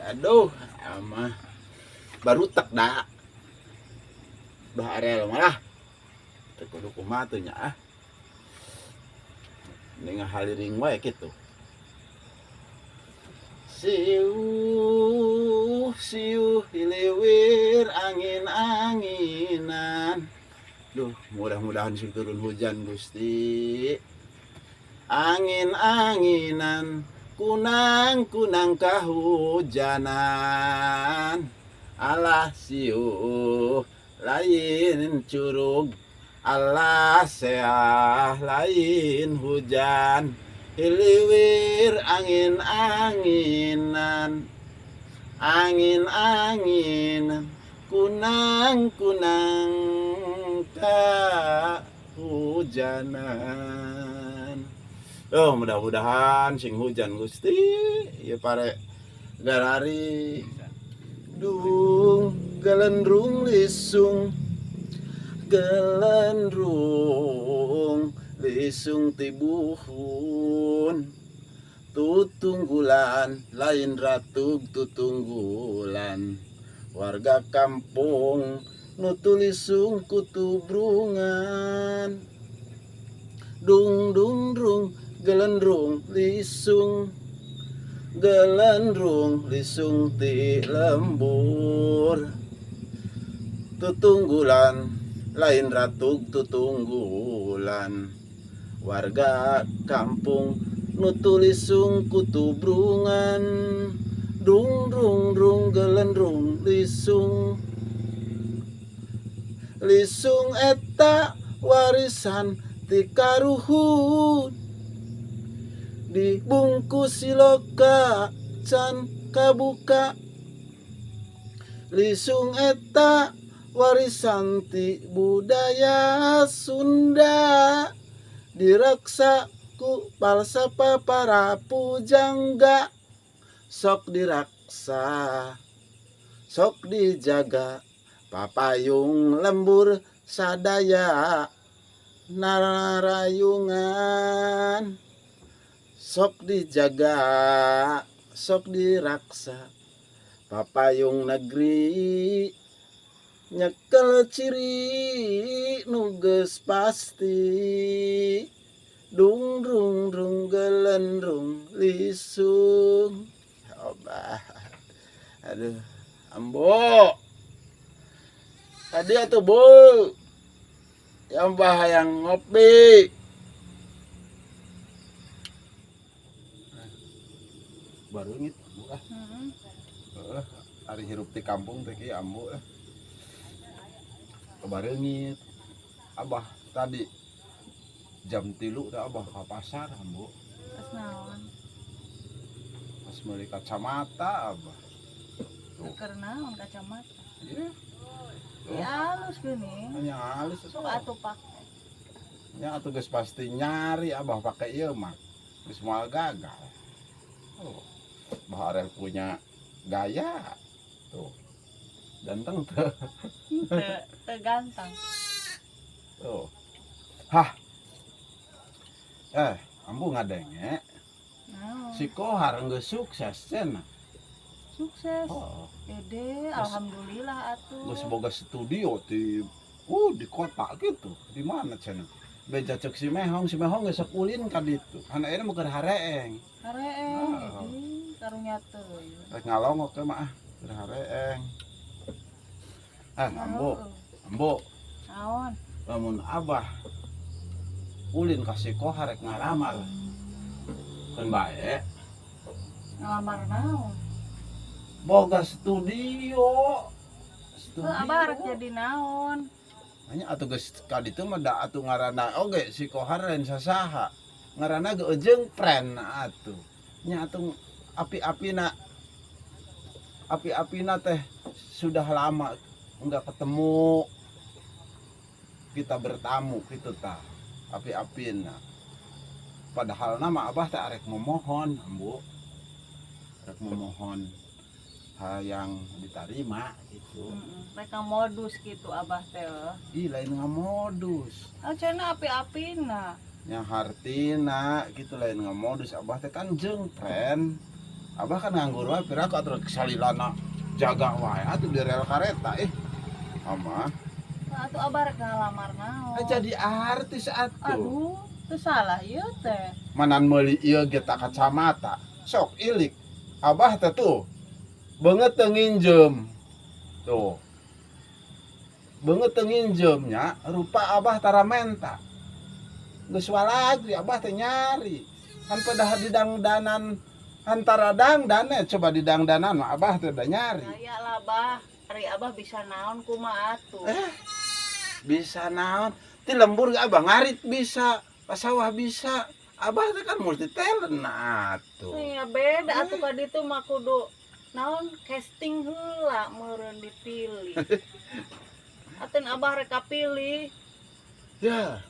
Aduh, amah baru tak dah. Bah arel malah. Teu kudu kumaha teh nya ah. Ini ngahaliring wae kitu. Siuh siuh hiliwir angin-anginan. Duh, mudah-mudahan sing turun hujan, Gusti. Angin-anginan, kunang-kunang kahujanan. Alah siuh lain curug, alah seah lain hujan. Hiliwir angin-anginan, angin-anginan, kunang-kunang kahujanan. Oh, mudah-mudahan sing hujan, Gusti. Ya pare garari dung gelendrung lisung, gelendrung lisung tibuhun, tutunggulan lain ratug tutunggulan, warga kampung nu lisung kutubrungan. Dung dung dung gelendrung lisung, gelendrung lisung ti lembur, tutunggulan lain ratug tutunggulan, warga kampung nu lisung kutubrungan. Dung dung dung gelendrung lisung, lisung eta warisan ti karuhun, dibungkus siloka can kabuka. Lisung eta warisan ti budaya Sunda, diraksa ku falsafah para pujangga. Sok diraksa, sok dijaga, papayung lembur sadaya narayungan. Sok dijaga, sok diraksa, papayung negeri nyekel ciri nu geus pasti. Dung dung dung gelendrung lisung. Obat. Aduh, ambo. Tadi atuh, Bu. Yang hayang ngopi. Baru ngit, Bu, ah. Heeh, ari hirup di kampung teh kieu, ambu, ah. Bareungit. Abah tadi jam 3 teh abah ka pasar, ambu. Pas naon? Pas meuli kacamata abah. Tuh. Keur naon kacamata? Iya. Tuh. Ya halus geuning. Hanya halus. Sok atuh pake. Ya atuh geus pasti nyari abah pakai ieu mah. Geus moal gagal. Oh. Bah Arel punya gaya. Tuh. Ganteng tuh. Teu teu ganteng. Tuh. Hah. Eh, ambu ngadenge. Naon? Si Kohar geus sukses cenah. Sukses. Oh, Ede, alhamdulillah atuh. Geus boga studio di kota gitu. Di mana cenah? Beja cek si Mehong, si Mehong geus sok ulin ka ditu. Kan ayeuna mah keur hareeng. Hareeng, Ah. ede, karunya teuing. Rek ngalongok teh mah ah, keur hareeng. Ah, ambu, ambu, Naon? Lamun abah ulin ka si Kohar rek ngalamar. Keun bae. Ngalamar naon? Boga studio. Studio. Heuh, abah rek jadi naon? Hanya atuh geus ka ditu mah da atuh ngaranna oge si Kohar lain sasaha. Ngaranna ge jeung friend atuh. Nya atuh api-apina, api-apina teh sudah lama enggak ketemu, kita bertamu gitu tah api-apina. Padahal nama abah teh arek memohon, ambu, arek memohon hayang diterima gitu. Mereka modus gitu abah teh. Ih, lain ngamodus. Ah, cenah api-apina. Nya hartina gitu, lain ngamodus, abah teh kan jeung friend. Abah kan nganggur wae piraku atuh salilana jaga wae atuh di rel kareta ih. Ama Atuh abah rek ngalamar naon? Jadi artis atuh. Aduh, teu salah ieu teh. Manan meuli ieu ge tak kacamata. Sok ilik. Abah teh tuh beungeut teu nginjem. Tuh. Beungeut teu nginjem nya, rupa abah tara menta. Geus walagri abah teh nyari. Kan pada di dangdanan antara dangdane coba di dangdanan mah abah teh udah nyari. Aya lah bah, ari abah bisa naon kumaha atuh. Bisa naon? Ti lembur ge abah ngarit bisa, ka sawah bisa. Abah teh kan multi talent atuh. Ya beda atuh ka ditu mah kudu naon casting heula meureun dipilih. Aten abah rek kapilih. Ya.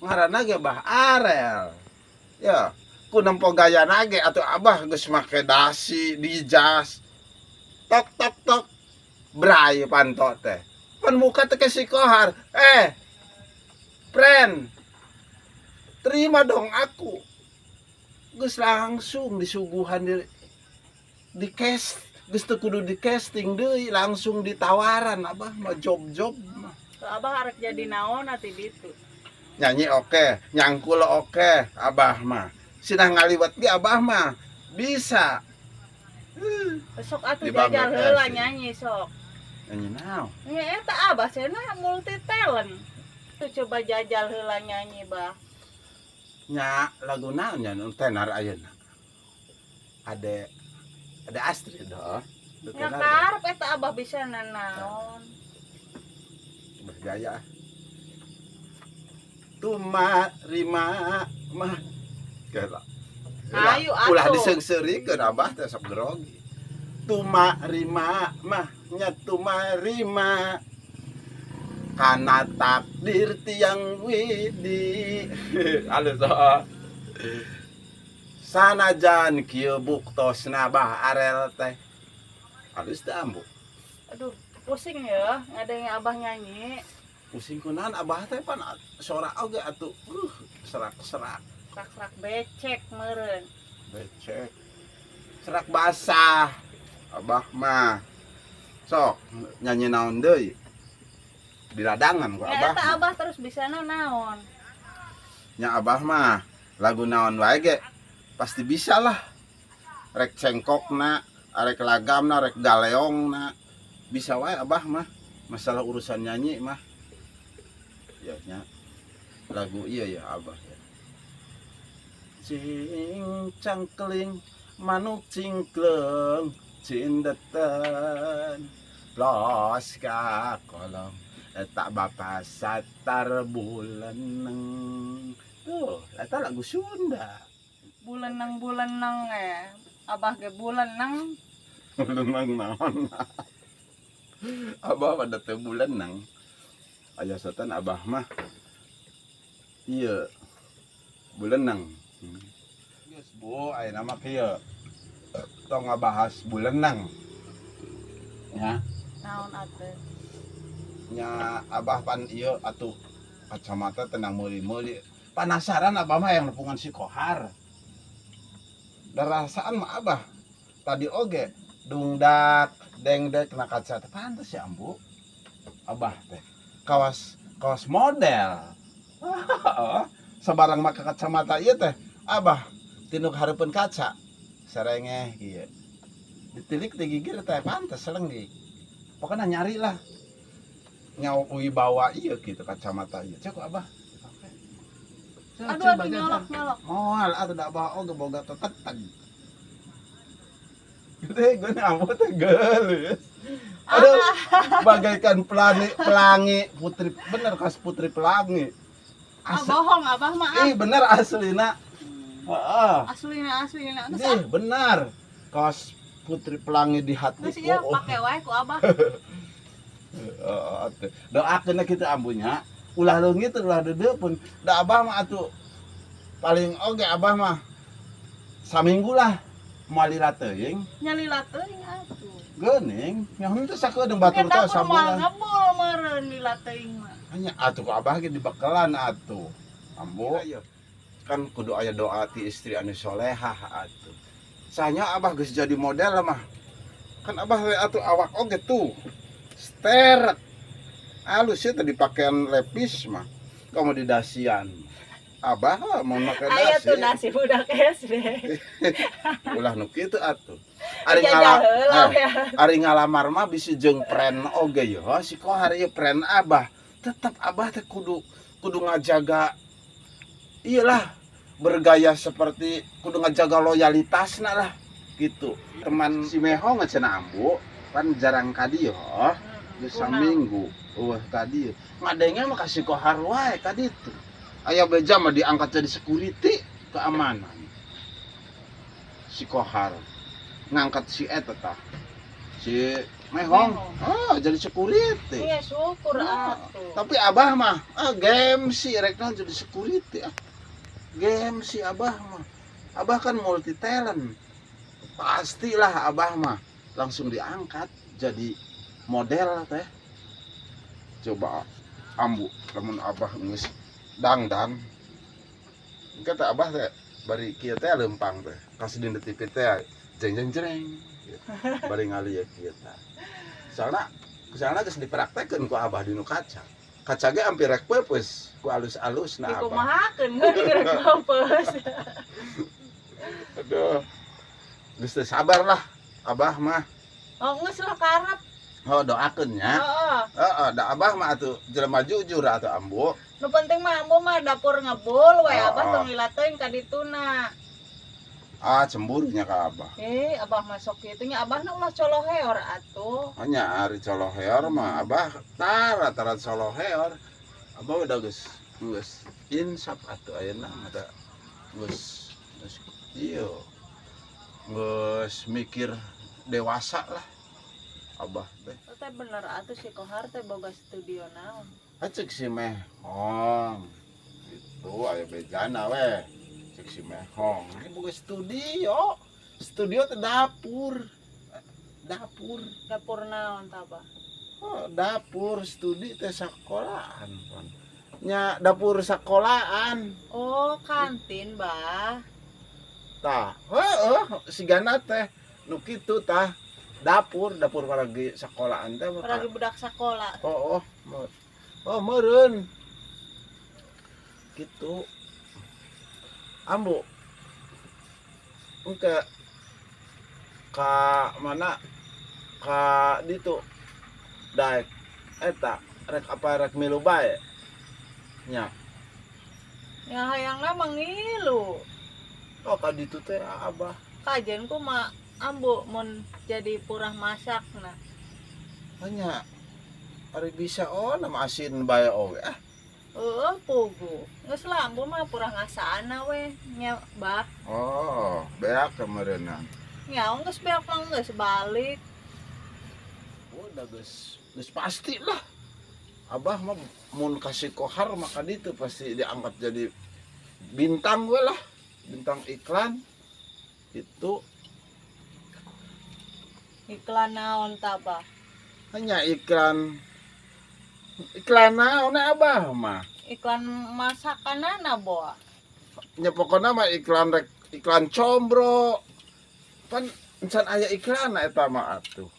Ngaranna ge Bah Arel. Ya, ku nempo gayana ge atuh abah geus make dasi di jas. Tok tok tok. Bray panto teh. Pan muka teh ke si Kohar. Eh. Friend. Terima dong aku. Geus langsung disuguhan di cast, geus teu kudu di casting deui, langsung ditawaran abah mah job-job mah. Tuh abah arek jadi naon atuh ditu. Nyanyi oke, nyangkul oke, abah mah. Sinah ngaliwet ge abah mah bisa. Sok atuh Di Bangor jajal heula sih. Nyanyi sok. Nyanyi naon? Nya eta abah cenah multi talent. Tuh coba jajal heula nyanyi bah. Nya lagu naon nya nu tenar ayeuna? Ade ada Astrid doh. Nu Nya tenar. karep eta abah bisa naon. Bergaya. Tumarima mah. Kela. Ayo atuh. Ulah diseungseurikeun abah teh sok grogi. Tumarima mah nya tumarima kana takdir tiang widi. Alus oh. Sanajan kieu buktosna Bah Arel teh. Alus teh ambu. Aduh, pusing ya ngadenge abah nyanyi. Pusing kunaon abah teh pan sora oge atuh serak-serak. Serak-serak becek meureun. Becek. Serak basah. Abah mah. Sok nyanyi naon deui? Di ladangan ku Ya abah. eta abah terus bisana naon? Nya abah mah lagu naon wae ge pasti bisa lah. Rek cengkokna, rek lagamna, rek galeongna. Bisa wae abah mah. Masalah urusan nyanyi mah. Ya nya. Lagu iya ya abah ya. Cing cangkeling manuk cingkleng cindeten plos ka kolong eta bapa satar buleneng. Tuh, eta lagu Sunda. Buleneng buleneng ya. Abah ge buleneng. Buleneng naon? Abah pada teu buleneng. Aya setan abah mah. Iya. Buleneng. Geus Bu, ayeuna mah kieu. Tong ngabahas buleneng. Ya, Naon atuh? Nya abah pan ieu atuh kacamata tenang meuli-meuli. Penasaran abah mah yang nepungan si Kohar. Darasaan mah abah tadi oge dungdak dengdek na kaca teh pantes ya ambu. Abah teh kawas kawas model. Sabarang make kacamata ieu teh abah tinuk hareupeun kaca serengeh kieu. Ditilik di gigir teh pantes selenggi. Pokoknya nyari lah nyawa wibawa iya gitu kacamata iya cek abah dipake. Cek, Aduh coba aduh jajan. Nyolok nyolok. Moal atuh da abah oge boga teteteg. Gede gue ambu teh geuleuh. Aduh, bagaikan pelangi, pelangi putri bener kas putri pelangi. Ah Asli, bohong abah mah ah. ih bener aslina. Heeh. Aslina aslina. Geus ah. Ih, bener. Kaos putri pelangi di hati. Geus ieu Oh, oh. pake wae ku abah. Heeh, atuh. Doakeun kitu ambunya. Ulah leungit ulah deudeuh pun. Da abah mah atuh paling oge abah mah saminggu lah moal lila teuing. Nya lila teuing atuh. Geuning, nya henteu sakedeung batur Mungkin teh dapur moal sabulan. ngebul meureun lila teuing mah. Hanya atuh ku abah ge dibekalan atuh. Ambu kan kudu aya doa ti istri anu solehah atuh. Sanya Abah geus jadi model mah. Kan Abah we atuh awak oge tuh. Steret. Alus ya tadi pakaian lepis mah. Kamu di dasian. Abah mah mau make Aya dasi. Tuh nasi budak SD. Ulah nu kitu atuh. Ari Jajal ngala heula eh, ya. Ari ngalamar mah bisa jeung friend oge ya. Si Kohar ieu friend Abah. Tetep Abah teh kudu kudu ngajaga, iyalah, bergaya seperti kudu ngajaga loyalitasna lah gitu. Teman si Mehong cenah, Ambu pan jarang ka dieu, geus saminggu euweuh ka dieu. Ngadenge mah ka si Kohar wae ka ditu. Aya beja mah diangkat jadi security keamanan. Si Kohar ngangkat si eta tah. Si Mehong. Mehong. Oh, jadi security. Iya, syukur Nah, atuh. tapi Abah mah ah gengsi rek naon jadi security ah. Gengsi Abah mah. Abah kan multi talent. Pastilah Abah mah langsung diangkat jadi model teh. Coba Ambu lamun Abah geus dangdan. Kata Abah teh bari kieu teh lempang teh. Kasih dina TV teh jeng jeng jreng. Gitu. Bari ngalieu kieu teh. Soalna soalna geus dipraktekeun ku Abah dinu kaca. Kaca ge hampir rek peupeus ku alus-alus na Abah. Dikumahakeun geus rek peupeus. Aduh. Geus teu sabar lah Abah mah. Oh, geus lah karep. Oh, doakeun nya. Heeh. Heeh, da Abah mah atuh jelema jujur atuh, Ambu. Nu penting mah Ambu mah dapur ngebul we. Oh, Abah oh. tong lila teuing ka dituna. Ah, cemburunya ka Abah. Eh, Abah masuk kitu nya, Abah na ulah coloheor atuh. Hanya ari coloheor mah Abah tara tara coloheor. Abah udah geus geus insaf atuh ayeuna mah da geus geus ieu geus mikir dewasa lah Abah teh. Teh bener atuh si Kohar teh boga studio naon? Cek si Mehong. Itu aya bejana we. Cek si Mehong. Ini boga studio. Studio teh dapur. Dapur. Dapur naon tah, Bah? Oh, dapur studi teh sekolahan pan. Nya dapur sekolahan. Oh, kantin, Bah. Tah, heeh, sigana teh nu kitu tah. Dapur, dapur paragi sekolahan teh. Paragi budak sakola. Oh, oh, meureun. Gitu. Ambu. Engke ka mana ka ditu daek eta rek apa rek milu bae nya? Ya hayangna mah ngilu. Oh, ka ditu teh Abah. Kajen kumaha Ambu mun jadi purah masak nah? Hanya ari bisa, oh, nama asin bae oge ah. Heeh, pugu. Geus lah, Ambu mah purah ngasaana we nya, Bah. Oh, beak kemarenan. Nya geus beak mah geus balik. Udah geus geus pasti lah Abah mah mun kasih Kohar maka ditu pasti diangkat jadi bintang we lah, bintang iklan itu. Iklan naon tah, Bah? Hanya iklan iklan naon Abah mah. Iklan masakanana boa. Nya pokoknya mah iklan rek iklan combro pan encan aya iklan eta mah atuh.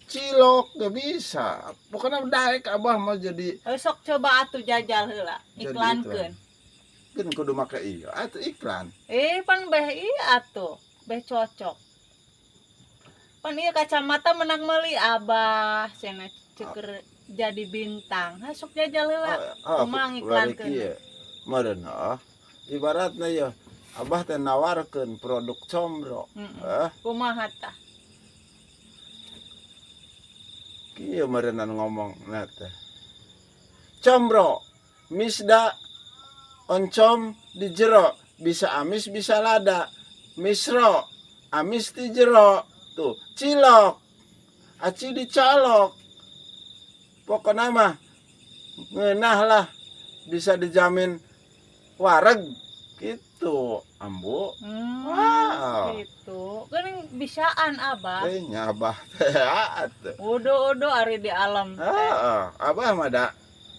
Cilok gak bisa, pokoknya daek Abah mah jadi. Eh, sok coba atuh jajal heula. Jadi. Iklankeun. Kan kudu make iya atuh iklan. Eh, pan beh ieu atuh, beh cocok. Pan ieu kacamata menang meuli Abah cenah ceker jadi bintang. Ha, sok jajal heula. Ah, Kumaha ngiklankeun? Kieu. Meureun oh. Ibaratna ya Abah teh nawarkeun produk combro. Heeh. Eh, Kumaha tah? Kieu meureunnan ngomong na teh. Combro, misda oncom di jero, bisa amis bisa lada. Misro, amis di jero. Tuh, cilok. Aci dicolok. Pokoknya mah ngeunah lah, bisa dijamin wareg gitu, Ambu. Hmm, Wow. gitu. Geuning bisaan Abah. Eh, nya Abah teh atuh. Udo-udo ari di alam teh. Heeh, Abah mah da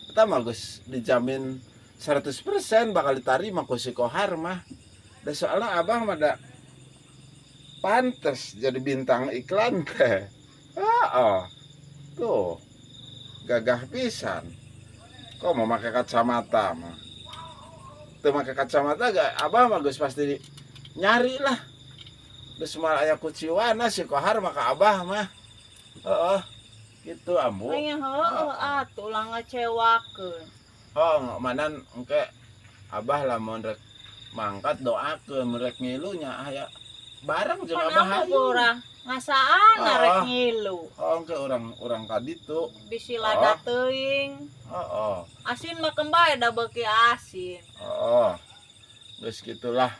eta mah geus dijamin 100% bakal diterima ku si Kohar mah. Da soalna Abah mah da Pantes jadi bintang iklan teh. Heeh. Tuh. Gagah pisan. Kok mau pakai kacamata mah? Tuh make kacamata gak, Abah mah geus pasti nyari lah. Geus moal aya kuciwana si Kohar mah ka Abah mah. Heeh. Gitu, Ambu. Nya heueuh atuh, ulah ngecewakeun. Oh, manan engke Abah lamun rek mangkat doakeun, mun rek ngilunya aya bareng jeung Pan Abah ambu hayu. Urang ngasaan rek ngilu. Oh, engke urang ka ditu. Bisi lada teuing. Heeh. Asin mah keun bae, da beuki asin. Oh. Geus gitulah.